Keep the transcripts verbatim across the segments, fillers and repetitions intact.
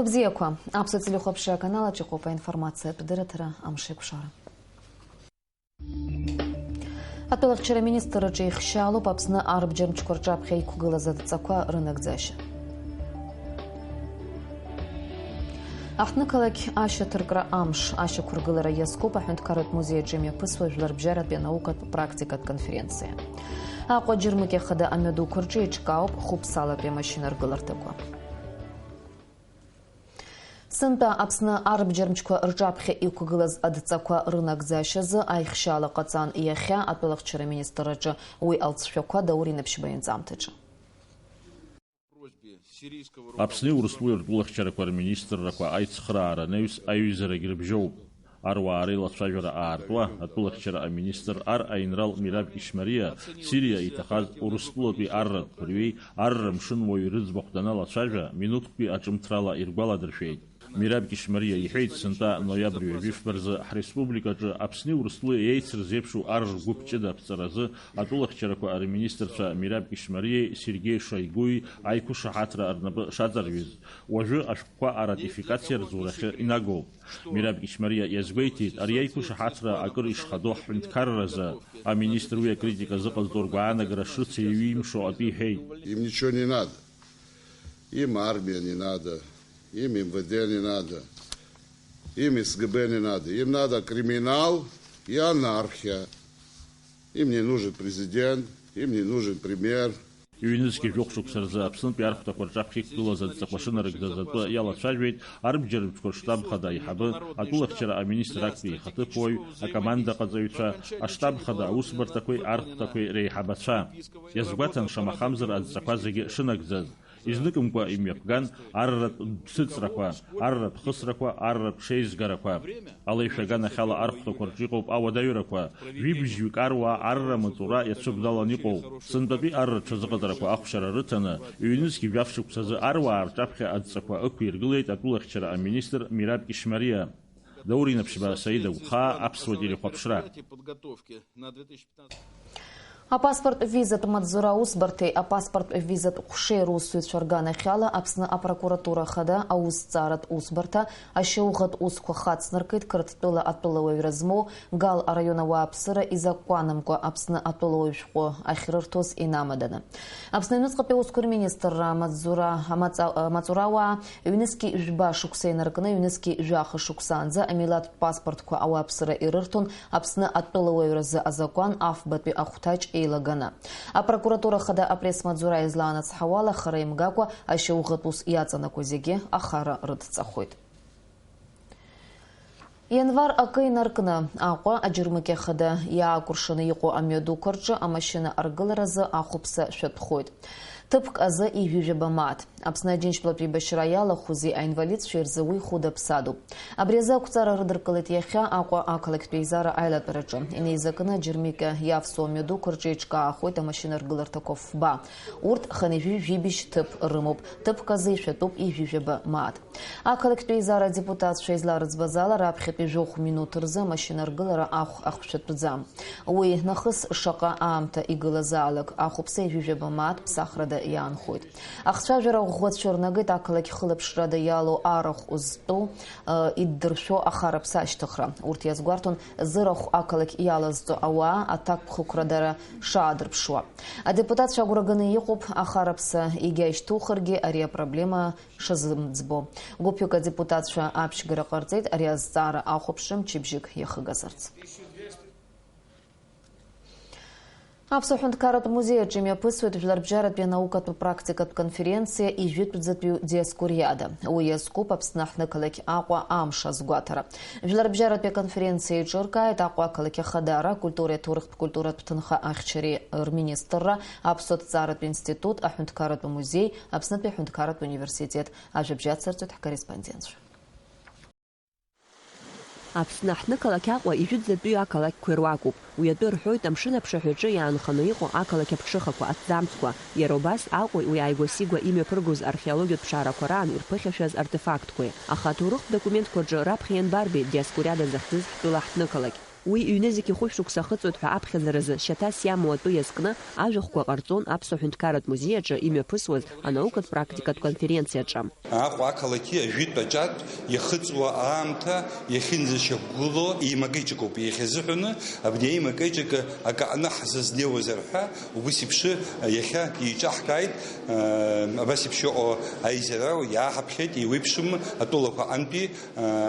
Бзиақәа, аԥсуа телехәаԥшра аканалаҿ иҟоуп аинформациатә дырраҭара «Амшеикәшара». Атәылахьчара аминистрраҿы ихшьаалоуп Аԥсны арбџьармчқәа рҿаԥхьа иқәгылаз адҵақәа рынагӡашьа. Аҳҭнықалақь ашьаҭаркра амш ашьақәыргылара иазкуп аҳәынҭқарратә музеи аҿы имҩаԥысуа жәларбжьаратәи анаукатә практикатә конференциа. Аҟәа аџьармыкьа хада амҩадуқәа рҿы еиҿкаауп хәыԥсалатәи амашьына ргыларҭақәа. Сынтәа Аԥсны арбџьармчқәа рҿаԥхьа иқәгылаз адҵақәа рынагӡашьазы аихшьаала ҟаҵан иахьа атәылахьчара аминистрраҿы уи алҵшәақәа Даур Инаԥшьба ианҵамҭаҿы. Аԥсни Урыстәылеи ртәылахьчарақәа рминистррақәа аицхыраара анаҩс аиҩызарагь рыбжьоуп. Аруаа реилацәажәара аартуа, атәылахьчара аминистр ар аинрал Мираб Ишмариа Сириа иҭахаз Урыстәылатәи арратә хәырҩеи арра мшынуаҩи рыӡбахә даналацәажәа, минуҭктәи аҿымҭрала иргәаладыршәеит. Мираб Ишмариа иҳәеит, сынтәа ноиабр ҩажәи фба рзы ҳреспубликаҿы Аԥсни Урыстәылеи еицырзеиԥшу ар ргәыԥ ҷыда аԥҵаразы атәылахьчарақәа рминистрцәа Мираб Ишмариеи Сергеи Шойгуи аиқәышаҳаҭра рнапы шаҵарҩыз, уажәы ашәҟәқәа аратификациа рзурахьы инагоуп. Мираб Ишмариа иазгәеиҭеит, ари аиқәышаҳаҭра акыр ишхадоу ҳҳәынҭқарразы. Аминистр уи акритика зыҟазҵо ргәаанагара шрыцеиҩимшо атәы иҳәеит. Им ничего не надо. Им армия не надо. Им МВД не надо. Им СГБ не надо. Им надо криминал и анархия. Им не нужен президент. Им не нужен премьер. Ҩнызқьи жәохә шықәса рзы Аԥснытәи архәҭақәа рҿаԥхьа иқәгылаз адҵақәа шынарыгӡаз атәы иалацәажәеит арбџьармчқәа рштаб хада аиҳабы, атәылахьчара аминистр актәи ихаҭыԥуаҩ, акомандаҟаҵаҩцәа, аштаб хада аусбарҭақәеи архәҭақәеи реиҳабацәа. Иазгәаҭан, шамахамзар адҵақәа зегьы шынагӡаз. Изныкымкәа имҩаԥган арратә ԥсыҵрақәа, арратә хысрақәа, арратә ҽеизгарақәа. Алеишәа аганахьала архәҭақәа рҿы иҟоуп ауадаҩрақәа, жәибжьҩык аруаа арра маҵура иацәыбналан иҟоуп. Сынтәатәи арра рҽазыҟаҵарақәа ахәшьара рыҭаны, ҩнызқьи жәаф шықәсазы аруаа рҿаԥхьа адҵақәа ықәиргылеит атәылахьчара аминистр Мираб Ишмариа. Даур Инаԥшьба, Саида Гәхаа, аԥсуа телехәаԥшра. Апаспорттә визатә маҵзура аусбарҭеи апаспорттә визатә ҟәшеи русзуҩцәа рганахьала Аԥсны апрокуратура хада аусҭҵааратә усбарҭа ашьауӷатә усқәа хацнаркит Қырҭтәыла атәылауаҩра змоу Гал араион ауааԥсыра изакәанымкәа Аԥсны атәылауаҩ шәҟәы ахьрырҭоз инамаданы. Аԥсны аҩныҵҟатәи аусқәа рминистрра амаҵзура, амаҵа-, амаҵурауаа ҩнызқьи жәба шықәса инаркны ҩнызқьи жәаха шықәсаанӡа амилаҭтә паспортқәа ауааԥсыра ирырҭон Аԥсны атәылауаҩразы азакәан афбатәи ахәҭаҷ еилаганы. Апрокуратура хада апресс-маҵзура излаанацҳауала, хара имгакәа ашьауӷатә ус иаҵанакуа зегьы ахара рыдҵахоит. Ианвар акы инаркны, Аҟәа аџьармыкьа хада иаакәыршаны иҟоу амҩадуқәа рҿы амашьына аргыларазы ахәаԥса шәатәхоит. Ҭыԥк азы ҩажәижәаба мааҭ. Аԥсны Аџьынџьтәылатә еибашьра иалахәузеи аинвалидцәеи рзы уи хәыда-ԥсадоуп. Абри азы ақәҵара рыдыркылеит иахьа Аҟәа ақалақьтә еизара аилатәараҿы. Инеизакны аџьармыкьа иавсуа амҩадуқәа рҿы еиҿкаахоит амашьына ргыларҭақәа фба. Урҭ хынҩажәи жәибжь ҭыԥ рымоуп, ҭыԥк азы ишәатәуп ҩажәижәаба мааҭ. Ақалақьтә еизара адепутатцәа изларыӡбаз ала, раԥхьатәи жәохә минуҭ рзы амашьына ргылара ахә ахшәатәӡам. Уи нахыс шаҟа аамҭа игылазаалак, ахәаԥса ҩажәижәаба мааҭ ԥсахрада иаанхоит. Ахцәажәара ӷәӷәа цәырнагеит ақалақь хылаԥшрада иалоу арахә зтәу, э, иддыршәо ахараԥса ашьҭыхра. Урҭ иазгәарҭон зырахә ақалақь иалазҵо ауаа аҭакԥхықәра дара шаадырԥшуа. Адепутатцәа агәра ганы иҟоуп ахараԥса егьа ишьҭухыргьы ари апроблема шазымӡбо. Гәыԥҩык адепутатцәа аԥшьгара ҟарҵеит ари азҵаара ахәаԥшра мчыбжьык иахыгазарц. Аԥсуа ҳәынҭқарратә музеи аҿы имҩаԥысуеит жәларбжьаратәи анаукатә практикатә конференциа ижәытәӡатәиу Диоскуриада. Уи иазкуп Аԥсны аҳҭнықалақь Аҟәа амш азгәаҭара. Жәларбжьаратәи аконференциа еиҿыркааит Аҟәа ақалақь Ахадара, акультуреи аҭоурыхтә культуратә ҭынха ахьчареи рминистрра, Аԥсуа ҭҵааратә институт, аҳәынҭқарратә музеи, Аԥснытәи аҳәынҭқарратә университет. Ажәабжь ацырҵоит ҳкорреспондентцәа. Аԥсны аҳҭнықалақь Аҟәа ижәытәӡатәи ақалақьқәа ируакуп. Уи атәы рҳәоит амшын аԥшаҳәаҿы иаанханы иҟоу ақалақь аԥҽыхақәа, аҭӡамцқәа. Иара убас Аҟәеи уи ааигәа-сигәа имҩаԥыргоз археологиатә ԥшаарақәа раан ирԥыхьашәаз артефактқәеи. Аха аҭоурыхтә документқәа рҿы раԥхьа ианбарбеи Диоскуриада захьӡыз ҳтәыла аҳҭнықалақь? Уи ҩнызқь хәышә шықәса ахыҵуеит ҳәа аԥхьаӡаразы шьаҭас иамоу атәы иазкны ажәахәқәа ҟарҵон Аԥсуа ҳәынҭқарратә музеи аҿы имҩаԥысуаз анаукатә практикатә конференциаҿы. Аҟәа ақалақьи ажәытә аҿатә иахыҵуа аамҭа иахьынӡашьақәгылоу еимакы-ҿакоуп иахьазыҳәаны, абни аимакы-ҿакы акы аҟны ҳзазнеиуазар ҳәа, убыс еиԥш иахьа еиҿаҳкааит, абас еиԥш иҟоу аизара иааҳаԥхьеит, еиуеиԥшым атәылақәа аҟынтәи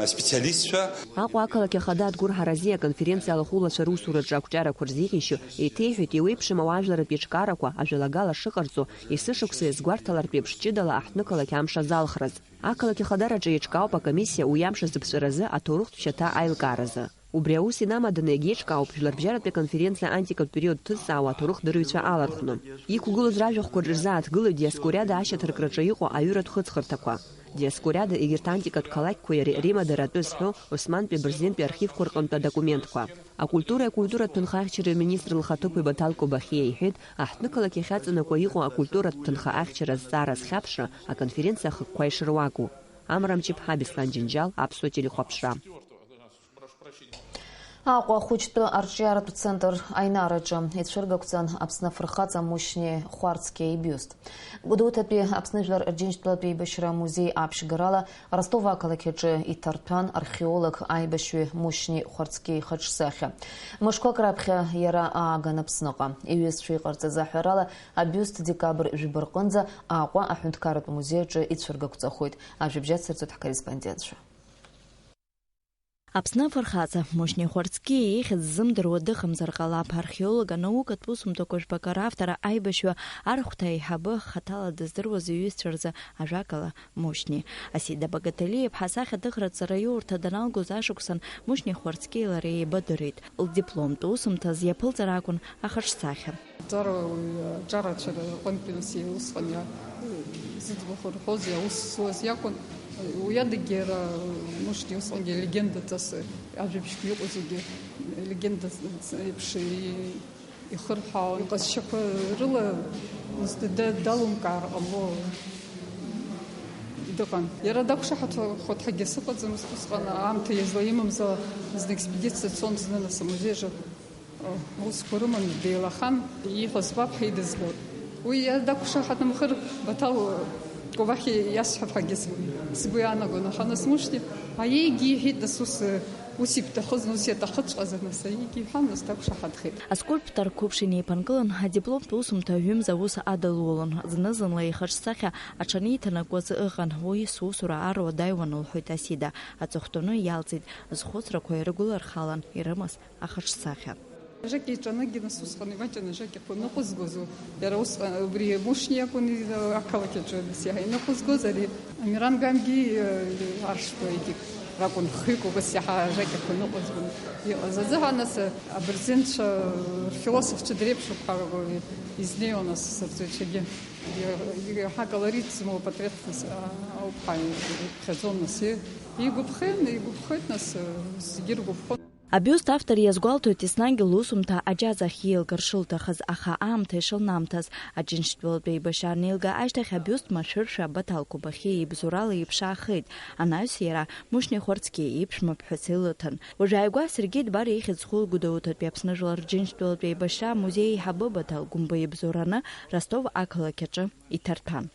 аспециалистцәа. Аҟәа ақалақь ахада адгәырҳаразы аконференциа алахәылацәа русураҿы ақәҿиарақәа рзеиӷьеишьо еиҭеиҳәеит еиуеиԥшым ауаажәларратә еиҿкаарақәа ажәалагала шыҟарҵо, есышықәса иазгәарҭалартә еиԥш ҷыдала аҳҭнықалақь амш азалхраз. Ақалақь ахадараҿы еиҿкаауп акомиссиа уи амш азыԥҵәаразы аҭоурыхтә шьаҭа аилкааразы. Убри аус инамаданы иагьеиҿкаауп жәларбжьаратәи аконференциа антикатә период ҭызҵаауа аҭоурых дырҩцәа алархәны. Иқәгылоз ражәахәқәа рзааҭгылоит Диоскуриада ашьаҭаркраҿы иҟоу аҩыратә хыҵхырҭақәа. Диоскуриада егьырҭ антикатә қалақьқәеи иареи реимадара атәы зҳәо Османтәи Абырзентәи архивқәа рҟынтә адокументқәа. Акультуреи акультуратә ҭынха ахьчареи рминистр лхаҭыԥуаҩ Баҭал Кобахьиа иҳәеит, аҳҭнықалақь иахьаҵанакуа иҟоу акультуратә ҭынха ахьчара азҵаара азхьаԥшра аконференциа ахықәкқәа ишыруаку. Амра Мҷыԥҳа, Беслан Џьынџьал, Аԥсуа телехәаԥшра. Аҟәа ахәыҷтәы арҿиаратә центр Аинараҿы ицәыргақәҵан Аԥсны афырхаҵа Мушьни Хәарцкиа ибиуст. Гәдоуҭатәи Аԥсны Жәлар Рџьынџьтәылатә еибашьра амузеи аԥшьгарала Ростов ақалақь аҿы иҭарҭәан археолог аибашьҩы Мушьни Хәарцкиа ихаҿсахьа. Мышқәак раԥхьа иара ааган Аԥсныҟа. Иҩызцәа иҟарҵаз аҳәарала, абиуст декабрь жәба рҟынӡа Аҟәа аҳәынҭқарратә музеи аҿы ицәыргақәҵахоит. Ажәабжь ацырҵоит ҳкорреспондентцәа. Аԥсны афырхаҵа Мушьни Хәарцкиа ихьӡ ззымдыруа дыҟамзар ҟалап, археолог анаукатә усумҭақәа жәбакы равтор аибашьҩы архәҭа аиҳабы хаҭала дыздыруаз иҩызцәа рзы ажәакала Мушьни. Асида Багаталиа-иԥҳа асахьаҭыхратә ҵараиурҭа даналгоз ашықәсан Мушьни Хәарцкиеи лареи еибадырит. Лдипломтә усумҭаз иаԥылҵар акәын ахаҿсахьа. Даара уи аҿарацәа рҟынтәи нас усҟан иа-, зыӡбахә рҳәоз, иаус зуаз иакәын. Уи адагьы иара Мушьни усҟангьы легендаҵас ажәабжьқәа иҟоу зегьы легенда еиԥш и-, ихырҳәаауан. Иҟазшьақәа рыла нас да-, далумкаар ҟамло дыҟан. Иара дақәшаҳаҭхоит ҳәагьы сыҟаӡамызт усҟан, аамҭа иазлаимамзар, зны експедициа цон, зны нас амузеи аҿы. Усқәа рыманы деилахан, иҟаз бап ҳәа идызгылт. Уи иа-, дақәшаҳаҭымхыр, Баҭал Кобахьиа иасҳәап ҳәагьы сгәы, сгәы иаанагон, аха нас Мушьни аиеигьы иҳәеит, нас ус, ус ибҭахыз, ус иаҭахыҵәҟьаз, нас аиеигьы иҳәан, нас дақәшаҳаҭхеит. Аскульптор қәыԥш инеиԥынкылан, адипломтә усумҭа ҩымз аус адылулон, зны-зынла ихаҿсахьа аҽаниҭанакуаз ыҟан, уи сусура аарла даҩуан, лҳәоит Асида. Аҵыхәтәаны иалҵит, зхәыцрақәа ирыгәылархалан ирымаз ахаҿсахьа. Ажакьа иҿанагьы нас усҟан имаҷын ажакьақәа ныҟәызгоз, иара усҟан убри Мушьни иакәын ақалақь аҿы нас иаҳа иныҟәызгоз, ари Амиран Гамги, э, Аршба егьи ракәын хҩык убас иаҳа ажакьақәа ныҟәызгон иҟаз азыҳәан, нас абырзенцәа рфилософцәа дреиԥшуп ҳәа изнеиуан нас сырҵаҩцәагьы. Иаҳа колорит змоу апатреҭ нас, а, ауп ҳәа иԥхьаӡон нас, игәаԥхеит, игәаԥхеит нас, зегьы ргәаԥхон. Абиуст автор иазгәалҭоит, еснагь лусумҭа аџьаӡ ахь иеилгар шылҭахыз, аха аамҭа ишылнамҭаз, Аџьынџьтәылатә еибашьра анеилга ашьҭахь абиуст машәыршәа Баҭал Кобахьиа ибзоурала иԥшаахеит, анаҩс иара Мушьни Хәарцкиа иԥшәма ԥҳәыс илыҭан. Уажә ааигәа Сергеи Дбар ихьӡ зху Гәдоуҭатәи Аԥсны Жәлар Рџьынџьтәылатә еибашьра амузеи аиҳабы Баҭал Гәымба ибзоураны Ростов ақалақь аҿы иҭарҭәан.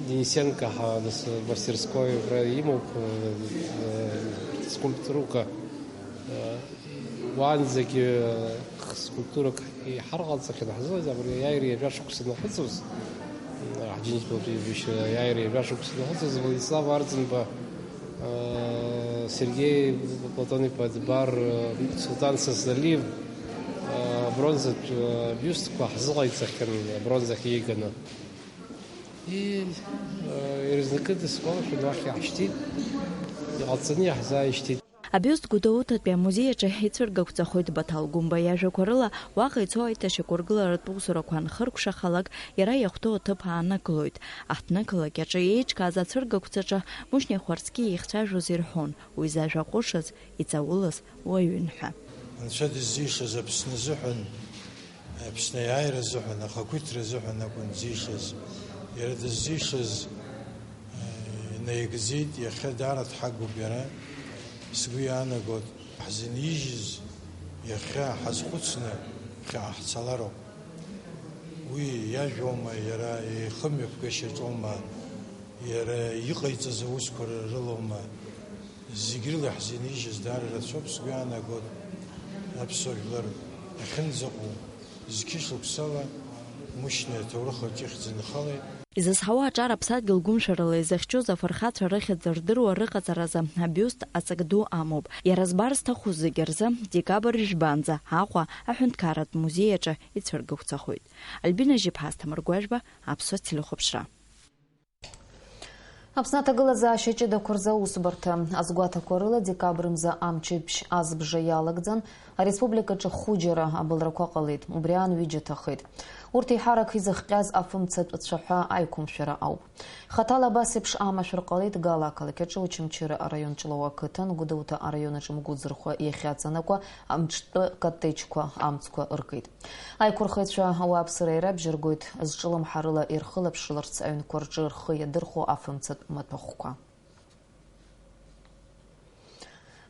Денисенко ҳа нас мастерской убра имоуп, э, э, скульптурка, э, уаанӡагьы, э, скульптурак иҳарҟаҵахьан ҳзыҟаз, абри аиааира ҩажәа шықәса анахыҵуаз, э, ҳџьынџьтәылатә еибашьра аиааира ҩажәа шықәса анахыҵуаз, Владислав Арӡынба, э, Сергеи Платон-иԥа Дбар, э, Сулҭан Сасналиев, э, абронзатә, э, биустқәа ҳзыҟаиҵахьан, абронзахь ииганы. И, э, ирызнакыда сгәалашәон, уахь иаҳшьҭит, иҟаҵаны иаҳзааишьҭит. Абиуст Гәдоуҭатәи амузеи аҿы ицәыргақәҵахоит Баҭал Гәымба иажәақәа рыла, уаҟа ицо аиҭашьақәыргыларатә усурақәа анхыркәшахалак, иара иахәҭоу аҭыԥ ааннакылоит. Аҳҭнықалақь аҿы еиҿкааз ацәыргақәҵаҿы Мушьни Хәарцкиа ихцәажәоз ирҳәон, уи зажәа ҟәышыз, иҵаулаз уаҩын ҳәа. Анцәа дыззишаз Аԥсны азыҳәан, Аԥсны аиааира азыҳәан, ахақәиҭра азыҳәан акәын дзишаз. Иара дыззишаз, э, инаигӡеит, иахьа даара дҳагуп иара. Сгәы иаанагоит, ҳзынижьыз, Иахьа ҳазхәыцны хьаа ҳцалароуп. Уи иажәоума, иара ихымҩаԥгашьаҿоума, иара иҟаиҵаз аусқәа рылоума, зегь рыла иаҳзынижьыз даара рацәоуп, сгәы иаанагоит, аԥсуа жәлар ахьынӡаҟоу зқьышықәсала Мушьни аҭоурых аҿы ихьӡ нхалеит. Изызҳауа аҿар аԥсадгьыл гәымшәарала изыхьчоз афырхацәа рыхьӡ рдыруа рыҟаҵаразы абиуст аҵак ду амоуп. Иара збар зҭаху зегьы рзы декабрь жәбанӡа Аҟәа аҳәынҭқарратә музеи аҿы ицәыргақәҵахоит. Альбина Жьиԥҳа, Асҭамыр Гәажәба, Аԥсуа телехәаԥшра. Аԥсны аҭагылазаашьа ҷыдақәа рзы аусбарҭа азгәаҭақәа рыла декабрь мза амчыбжь азбжа иалагӡан, ареспубликаҿы хәыџьара абылрақәа ҟалеит, убри аан ҩыџьа ҭахеит. Урҭ еиҳарак изыхҟьаз афымцатә цәаҳәа аиқәымшәара ауп. Хаҭала абас еиԥш амашәыр ҟалеит Гала ақалақь аҿы Очамчыра араион Ҷлоу ақыҭан, Гәдоуҭа араион аҿы Мгәыӡырхәа иахьаҵанакуа амҿтәы коттеџьқәа амцқәа ыркит. Аиқәырхаҩцәа ауааԥсыра ирабжьаргоит, зҿлымҳарыла ирхылаԥшларц аҩнқәа рҿы рхы иадырхәо афымцатә маҭәахәқәа.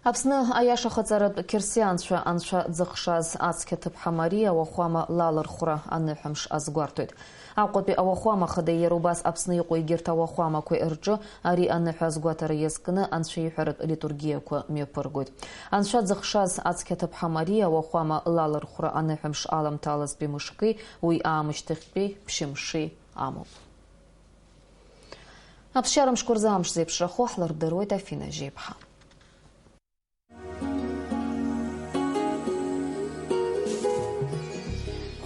Аԥсны аиашахаҵаратә қьырсианцәа анцәа дзыхшаз ацқьа ҭыԥҳа Мариа уахәама лалырхәра аныҳәамш азгәарҭоит. Аҟәатәи ауахәама хада иара убас Аԥсны иҟоу егьырҭ ауахәамақәеи рҿы ари аныҳәа азгәаҭара иазкны анцәа иҳәаратә литургиақәа мҩаԥыргоит. Анцәа дзыхшаз ацқьа ҭыԥҳа Мариа уахәама лалырхәра аныҳәамш аламҭалазтәи мышкеи уи аамышьҭахьтәи ԥшьымши амоуп. Аԥсшьара мшқәа рзы амш зеиԥшрахо ҳлырдыруеит Афина Жьеиԥҳа.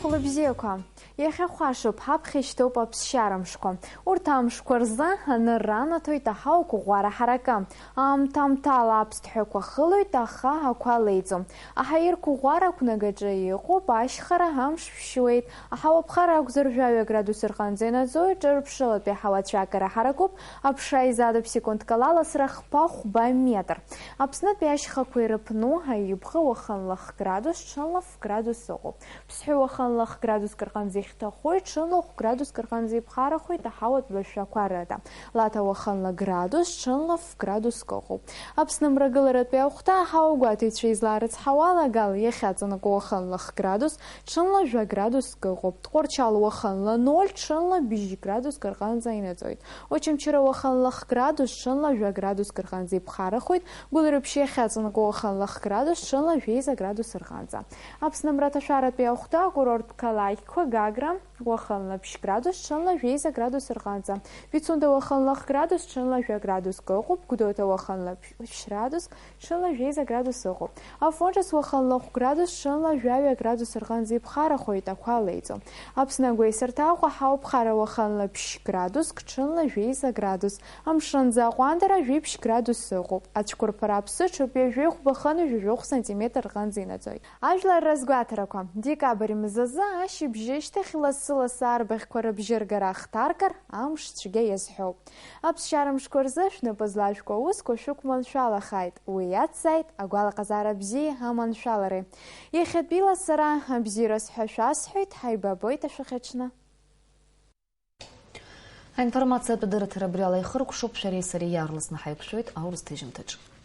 Хәлыбзиақәа, иахьа хәашоуп, ҳаԥхьа ишьҭоуп аԥсшьара мшқәа. Урҭ амшқәа рзы анырра анаҭоит аҳауа қәыӷәӷәара ҳаракы. Аамҭа-аамҭала аԥсҭҳәақәа хылоит, аха ақәа леиӡом. Аҳаирқәыӷәӷәара ақәнагаҿы иҟоуп, ашьхара амш шәшьуеит. Аҳауа ԥхара акәзар, жәаҩа градус рҟынӡа инаӡоит, ҿырԥшылатәи аҳауа цәакара ҳаракуп, аԥша изадуп секундк ала ласра хԥа-хәба метр. Аԥснытәи ашьхақәа ирыԥну аҩыбӷа уахынла х-градус, ҽынла ф-градус ыҟоуп. Ԥсҳәы уахынла х-градуск рҟынӡа ихьҭахоит, ҽынла хә-градуск рҟынӡа иԥхарахоит аҳауатә лашәақәа рыда. Лаҭа уахынла градус, ҽынла ф-градуск ыҟоуп. Аԥсны мрагыларатәи ахәҭа аҳауа гәаҭеицәа излаарыцҳауала, Гал иахьаҵанакуа уахынла х-градус, ҽынла жәа градуск ыҟоуп. Тҟәарчал уахынла ноль, ҽынла бжь градуск рҟынӡа инаӡоит. Очамчыра уахынла х-градус, ҽынла жәа градуск рҟынӡа иԥхарахоит. Гәылрыԥшь иахьаҵанакуа уахынла х-градус, ҽынла жәеиза градус рҟынӡа. Аԥсны мраҭашәаратәи ахәҭа акурорттә қалақьқәа Гагра, уахынла ԥшь градус, ҽынла жәеиза градус рҟынӡа. Пицунда уахынла х-градус, ҽынла жәа градуск ыҟоуп. Гәдоуҭа уахынла ԥшь градуск, ҽынла жәеиза градус ыҟоуп. Афон Ҿыц уахынла хә-градус, ҽынла жәаҩа градус рҟынӡа иԥхарахоит, ақәа леиӡом. Аԥсны агәеисырҭа Аҟәа аҳауа ԥхара уахынла ԥшь градуск, ҽынла жәеиза градус. Амшынӡы аҟәандара жәиԥшь градус ыҟоуп. Ацәқәырԥара аԥсы ҽыԥ ҩажәи хәба хынҩажәи жәохә сантиметр рҟынӡа инаӡоит. Ажәлар разгәаҭарақәа. Декабрь мзазы ашьыбжьышьҭахь лассы-лассы арбаӷьқәа рыбжьыргара ахҭаркыр, амш цәгьа иазҳәоуп. Аԥсшьара мшқәа рзы шәнапы злажәкуа аусқәа шәықәманшәалахааит. Уи иацзааит агәалаҟазаара бзиеи аманшәалареи. Иахьатәиала сара абзиараз ҳәа шәасҳәеит, ҳаибабоит ашәахьаҽны. Аинформациатә дырраҭара абри ала ихыркәшоуп, шәареи сареи иаарласны ҳаиқәшәоит аурыс ҭыжьымҭаҿы.